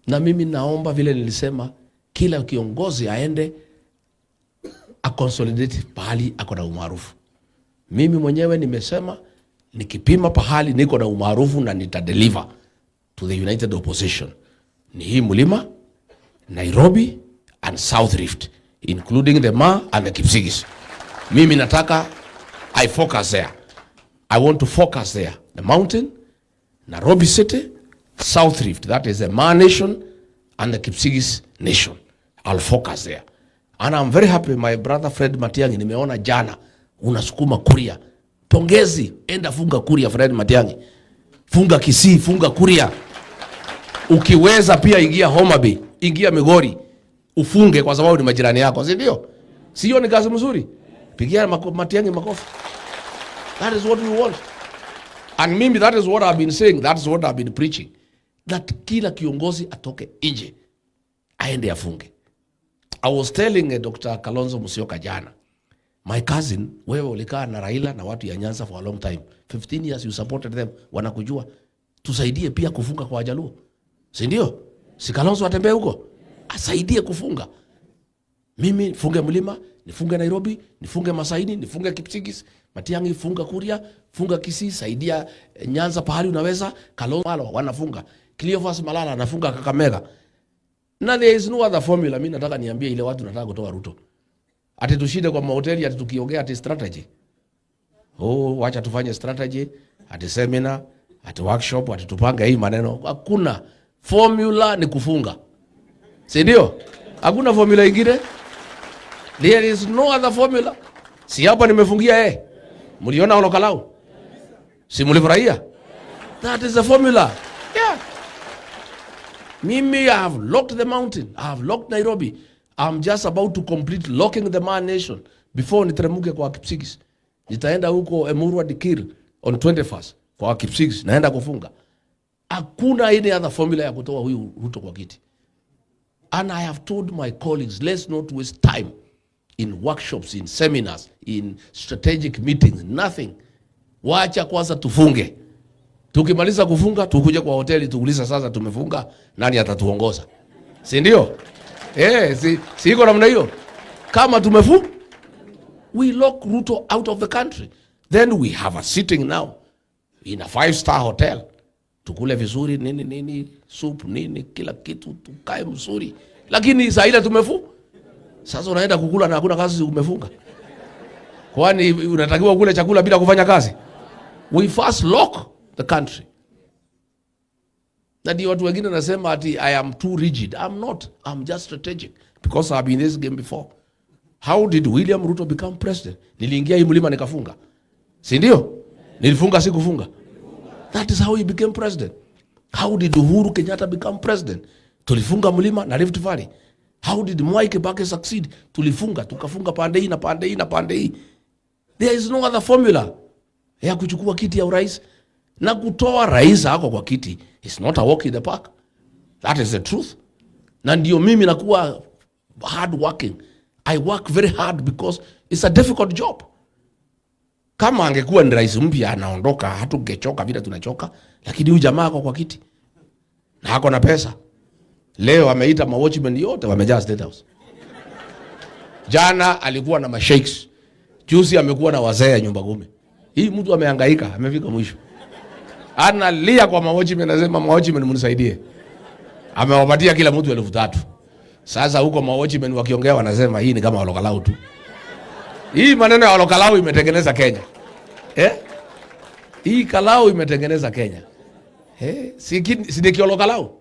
Na mimi naomba, vile nilisema, kila kiongozi aende aconsolidate pahali ako na umaarufu. Mimi mwenyewe nimesema nikipima pahali niko na umaarufu na nitadeliver to the united opposition ni hii mlima, Nairobi and South Rift, including the Maa and the Kipsigis. Mimi nataka I focus there. I want to focus there. The mountain, Nairobi City, South Rift, that is the Maa nation and the Kipsigis nation. I'll focus there. And I'm very happy, my brother Fred Matiang'i, nimeona jana unasukuma Kuria. Pongezi, enda funga Kuria, Fred Matiang'i. Funga Kisii, funga Kuria. Ukiweza pia ingia Homa Bay, ingia Migori, ufunge kwa sababu ni majirani yako, si ndio? Sio ni kazi mzuri? Pigia Matiang'i makofi. That is what we want. And mimi, that is what I've been saying, that is what I've been preaching. That kila kiongozi atoke nje aende afunge. I was telling Dr. Kalonzo Musyoka jana, my cousin, wewe ulikaa na Raila na watu ya Nyanza for a long time. 15 years you supported them, wanakujua. Tusaidie pia kufunga kwa Wajaluo. Si ndio? Si Kalonzo atembee huko? Asaidie kufunga. Mimi funge mlima, nifunge Nairobi, nifunge Masaini, nifunge Kipsigis, Matiang'i funga Kuria, funga Kisii, saidia Nyanza pahali unaweza. Kalonzo wanafunga. Cleophas Malala anafunga Kakamega. Na there is no other formula. Mimi nataka niambie ile watu nataka kutoa Ruto. Ati tushinde kwa mahoteli, ati tukiongea ati strategy. Oh, wacha tufanye strategy, ati seminar, ati workshop, ati tupange hii maneno. Hakuna formula, ni kufunga. Si ndio? Hakuna formula ingine. There is no other formula. Si hapa nimefungia eh. Mliona Olokalau? Si mlifurahia? That is the formula. Yeah. Mimi, I have locked the mountain. I have locked Nairobi. I'm just about to complete locking the Maa nation before niteremuke kwa Kipsigis. Nitaenda huko Emurua Dikir on 21st kwa Kipsigis, naenda kufunga. Hakuna any other formula ya kutoa huyu Ruto kwa kiti. And I have told my colleagues, let's not waste time in workshops, in seminars, in strategic meetings, nothing. Wacha kwanza tufunge. Tukimaliza kufunga, tukuje kwa hoteli tuulize sasa tumefunga, nani atatuongoza? Si ndio? Eh, si iko namna hiyo? Kama we lock Ruto out of the country. Then we have a sitting now in a five-star hotel. Tukule vizuri, nini nini, soup nini, kila kitu tukae mzuri. Lakini saa ile sasa unaenda kukula na hakuna kazi, umefunga. Kwani unatakiwa kule chakula bila kufanya kazi? We first lock the country. Na ndio watu wengine nasema ati I am too rigid. I'm not. I'm just strategic because I've been in this game before. How did William Ruto become president? Niliingia hii mlima nikafunga. Si ndio? Nilifunga, si kufunga? That is how he became president. How did Uhuru Kenyatta become president? Tulifunga mlima na Rift Valley. How did Mwai Kibaki succeed? Tulifunga, tukafunga pande hii na pande hii na pande hii. There is no other formula ya kuchukua kiti ya urais na kutoa rais ako kwa kiti. It's not a walk in the park. That is the truth. Na ndio mimi nakuwa hard working. I work very hard because it's a difficult job. Kama angekuwa ni rais mpya anaondoka, hatungechoka vile tunachoka, lakini huyu jamaa ako kwa kiti na ako na pesa. Leo ameita ma watchmen yote wamejaa State House. Jana alikuwa na masheikhs. Juzi amekuwa na wazee ya nyumba kumi. Hii mtu amehangaika, amefika mwisho. Analia kwa mawatchmen, anasema, "Mawatchmen, mnisaidie." Amewapatia kila mtu 3,000. Sasa huko mawatchmen wakiongea wanasema hii ni kama Olokalau tu. Hii maneno ya Olokalau imetengeneza Kenya. Eh? Hii kalau imetengeneza Kenya. Eh? Si ni Olokalau?